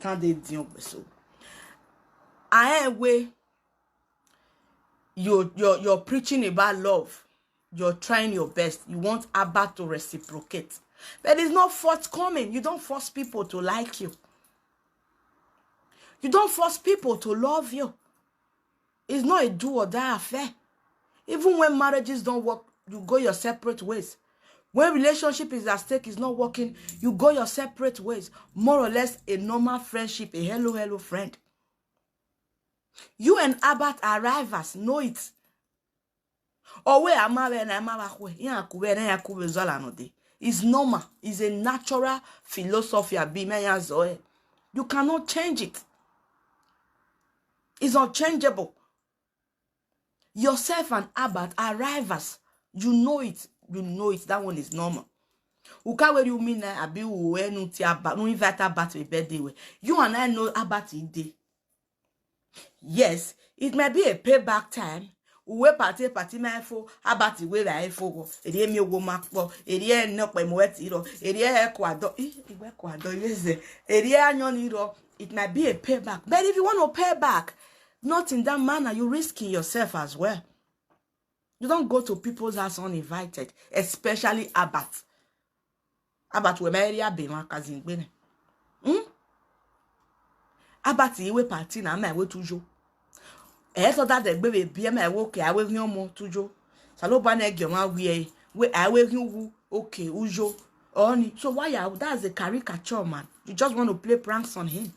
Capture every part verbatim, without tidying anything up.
Can't they deal with so? I way you you're you're preaching about love. You're trying your best. You want Albert to reciprocate. But it's not forthcoming. You don't force people to like you. You don't force people to love you. It's not a do or die affair. Even when marriages don't work, you go your separate ways. When relationship is at stake, is not working, you go your separate ways. More or less a normal friendship, a hello, hello friend. You and Albert are rivals, know it. Owe amawe na amawa kwe, ya kuwe na ya kuwe zola no de. It's normal. It's a natural philosophy abi me ya zoe. You cannot change it. It's unchangeable. Yourself and Albert are rivals. You know it. You know it. That one is normal. Uka where you mean na abi uwe nu ti Albert, nu invite Albert to a birthday we. You and I know Albert ide. Yes, it might be a payback time. Uwe party party my fo, Albert we la fo go. Eri emi owo ma po, eri e no pe mo e ti ro, eri e ko ado, i iwe ko ado yeze, eri e anyo ni ro. It might be a payback, but if you want to pay back, not in that manner. You risking yourself as well. You don't go to people's house uninvited, especially Albert. Albert we ma eri abe ma kazin gbe ne. Hmm? Albert iwe party na ma we tujo. E so that the baby be ma we okay, I we hin omo tujo. Salo ba na ege ma we e. We I we hin wu okay ujo. Oni. So why you, that's a caricature, man. You just want to play pranks on him.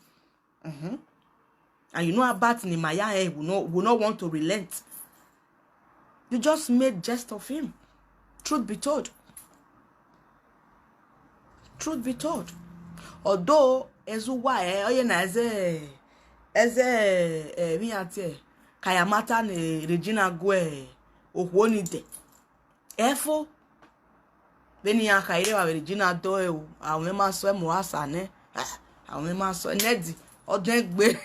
Mm-hmm. And you know Albert ni Maya eh, will not will not want to relent. You just made jest of him. Truth be told. Truth be told. Although Ezuwa eh, oye na eze eze eh, mi ati eh, Kayamata ni Regina Gwe eh, Okwonide. Efo. Beni ya ka ire wa Regina do e o. Àwọn ẹ máa sọ ẹ mọ àṣà ne. Ah, àwọn ẹ máa sọ ẹ nẹ́ẹ̀dì. Ọdún ẹgbẹ́.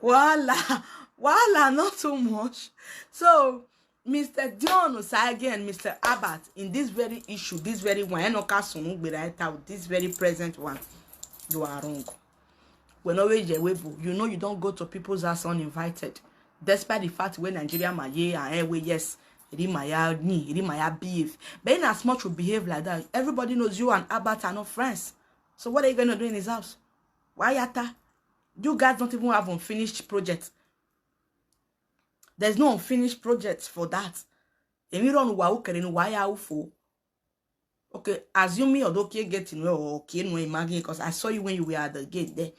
Wahala, wahala, not too much. So, Mister Dion Osagie and Mister Albert, in this very issue, this very one, ẹ no ka sunu gbera ẹ ta o, this very present one, you are wrong. When always you know you don't go to people's house uninvited, despite the fact when Nigeria ma ye and eh, we yes, eri ma ya ni, eri ma ya behave. But in as much we behave like that, everybody knows you and Albert are not friends. So what are you gonna do in his house? Why yata? You guys don't even have unfinished project. There's no unfinished project for that. Emi run wa ukere ni wa ya ufo. Okay, assuming Odokie get in well or okay, no imagine because I saw you when you were at the gate there.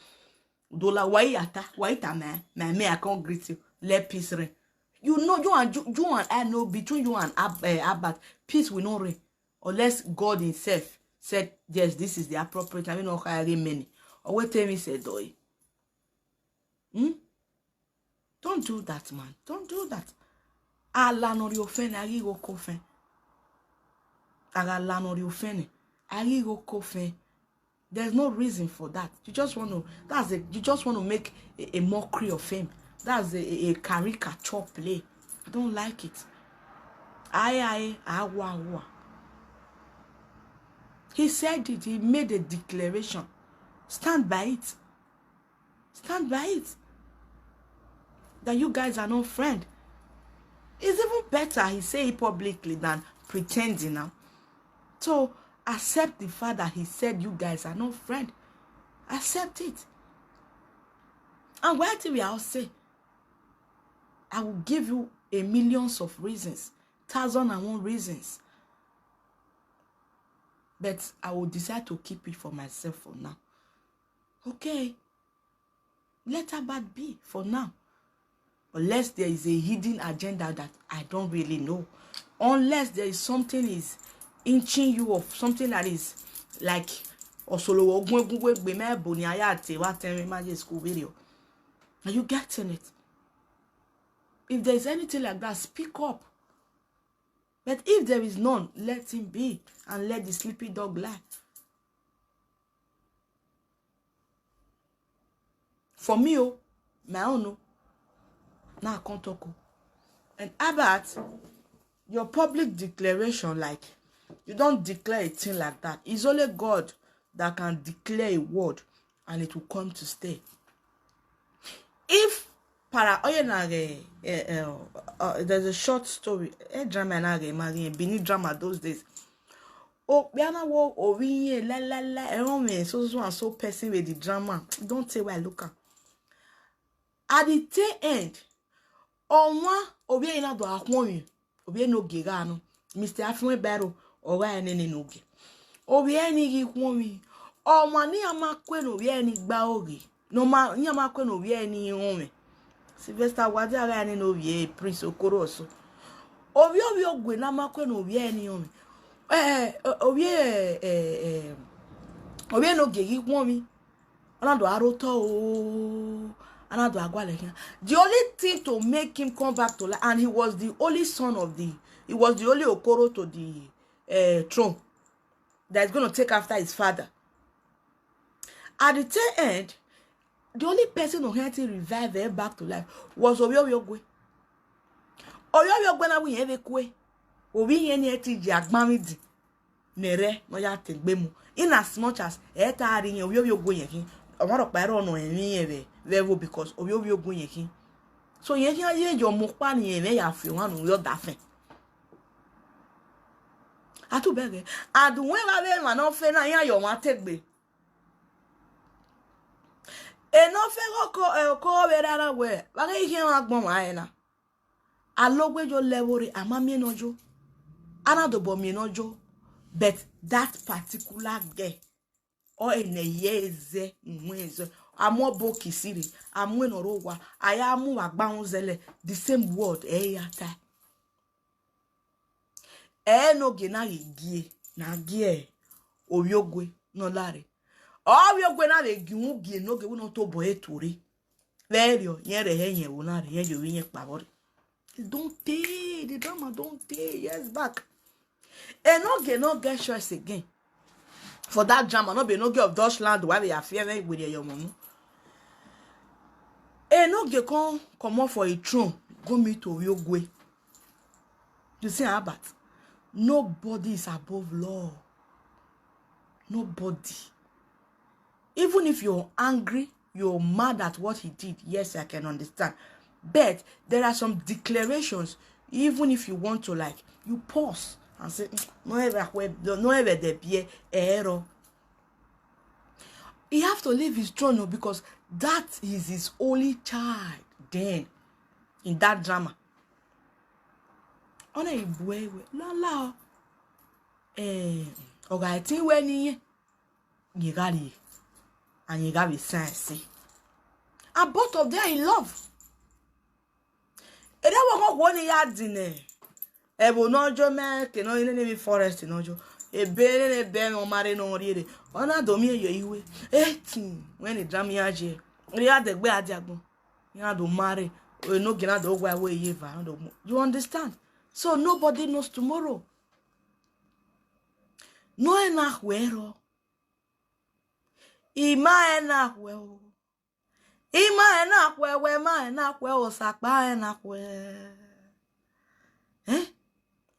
Dola, why yata? Why ta man? My me, I can't greet you. Let peace reign. You know, you and you, you and I know between you and Ab, uh, Albert, peace will not reign unless God Himself said yes, this is the appropriate time. You know, how many? Or wait, tell me, say, doy. Hmm? Don't do that, man. Don't do that. Ala no ri ofen, agi go kofen. Aga la no ri ofen, agi go kofen. There's no reason for that. You just want to. That's a. You just want to make a, a mockery of him. That's a, a, a caricature play. I don't like it. Aye aye awa awa. He said it. He made a declaration. Stand by it. Stand by it. That you guys are not friend. It's even better he say it publicly than pretending now. So accept the fact that he said you guys are not friend. Accept it. And why till we all say, I will give you a millions of reasons, thousand and one reasons. But I will decide to keep it for myself for now. Okay. Let Albert be for now. Unless there is a hidden agenda that I don't really know. Unless there is something is inching you off, something that is like Osolowo Ogun Egun Wegbe Mebo ni Aya Ate Wa Tenre Maje School video. Are you getting it? If there is anything like that, speak up. But if there is none, let him be and let the sleeping dog lie. For me, oh, my own, oh, now I can't talk. Oh. And Albert, your public declaration, like, You don't declare a thing like that. It's only God that can declare a word and it will come to stay. If para oye na ge eh, eh, uh, there's a short story. Eh, drama na ge mari Benin drama those days. Oh, biana wo owi ye la la la. Eh, oh, me so so and so person with the drama. Don't say why look am. At the tail end, ọnwa obi na do akwọnwi obi no gega no. Mister Afinwe Baro ọwa ya nene n'oge. Obi ni gị kwọnwi. Ọnwa ni ya ma kwe na obi ni gba oge. No ma ni ya ma kwe na obi ni onwe. Sylvester Wadi ara ya nene obi Prince Okoro Osu. Obi obi ogwe na ma kwe na obi ni onwe. Eh, obi eh eh obi no gegi kwọnwi. Another aroto o. Another agwale here. The only thing to make him come back to life, and he was the only son of the, he was the only Okoro to the uh, throne that is going to take after his father. At the tail end, the only person who had to revive him back to life was Obi Ogwe. Obi Ogwe na we have a kwe. Obi yẹn ni ẹ ti jẹ agbamidi nere no ya tegbe mu. In as much as e ta ari yẹn Obi Ogwe yẹn kin. Ọmọ rọ pa ẹrọ ọ̀nà ẹ̀rín yẹn rẹ̀ rẹ̀ wo because Obi Ogwe yẹn kin. So yẹn kin ayé yọ mọ pa ni yẹn rẹ̀ ya fi wọn nù yọ da fẹ́. Atubẹ̀rẹ̀ àdùnwé wa bẹ́ẹ̀ mà náà fẹ́ náà yẹn ayọ̀ wọn tegbe. Eno fe go ko eh, ko be rara we. Wa ge ihe wa gbon wa ena. Alogwe jo lewori ama mi no jo. Ana do bo mi no jo. But that particular girl. O ene ye eze nwe eze. Amo bo kisiri. Amo no ro wa. Aya mu wa gba unzele. The same word e ya ta. E no ge na ge gie na gie. Obi Ogwe no lare. Obi Ogwe na re gi un gie no ge wo no to bo e tori. Verio yen re he yen wo na re yen yo wi yen pa bori. Don't pay the drama, don't pay years back. E no ge no get choice again. For that drama, no be no get of Dutchland why we are fearing with your mom. E no ge come come up for a throne, go meet Obi Ogwe. You see, Albert, nobody is above law. Nobody. Even if you're angry, you're mad at what he did, yes, I can understand. But there are some declarations, even if you want to, like, you pause and say, "Mm, no ever, no ever there be a error." He have to leave his throne, oh, because that is his only child. Then, in that drama, ona ibuewe lala. Eh, oga eti we ni ye. Ye gari. And ye gari sense. And both of them in love. Ede wo ko ni ya dine. Ebo no jo me ke no ine ni forest no jo. Ebe ne ne be no mare no riere. Ona do mi eyo iwe. Eh, tin. When the drama ya je. Ri adegbe adiagbon. Ya do mare. O no gina do gwa we ye va. You understand? So nobody knows tomorrow. No ena kwero. Ima ena kwero. Ima ena kwe, we ma ena kwe, o sakpa ena kwe. Eh?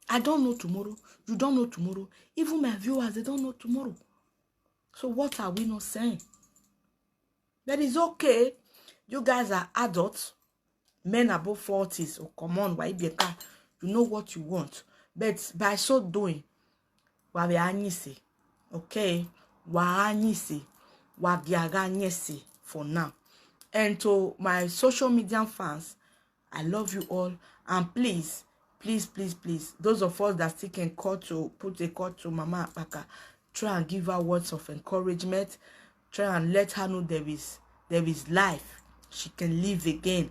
I don't know tomorrow. You don't know tomorrow. Even my viewers, they don't know tomorrow. So what are we not saying? But it's okay. You guys are adults. Men above forties. Oh, come on, why be a car? You know what you want. But by so doing, wa be anyise. Okay? Wa anyise. Wa giaga anyise for now. And to my social media fans, I love you all. And please, please, please, please, those of us that still can call to put a call to Mama Akpaka, try and give her words of encouragement. Try and let her know there is there is life. She can live again.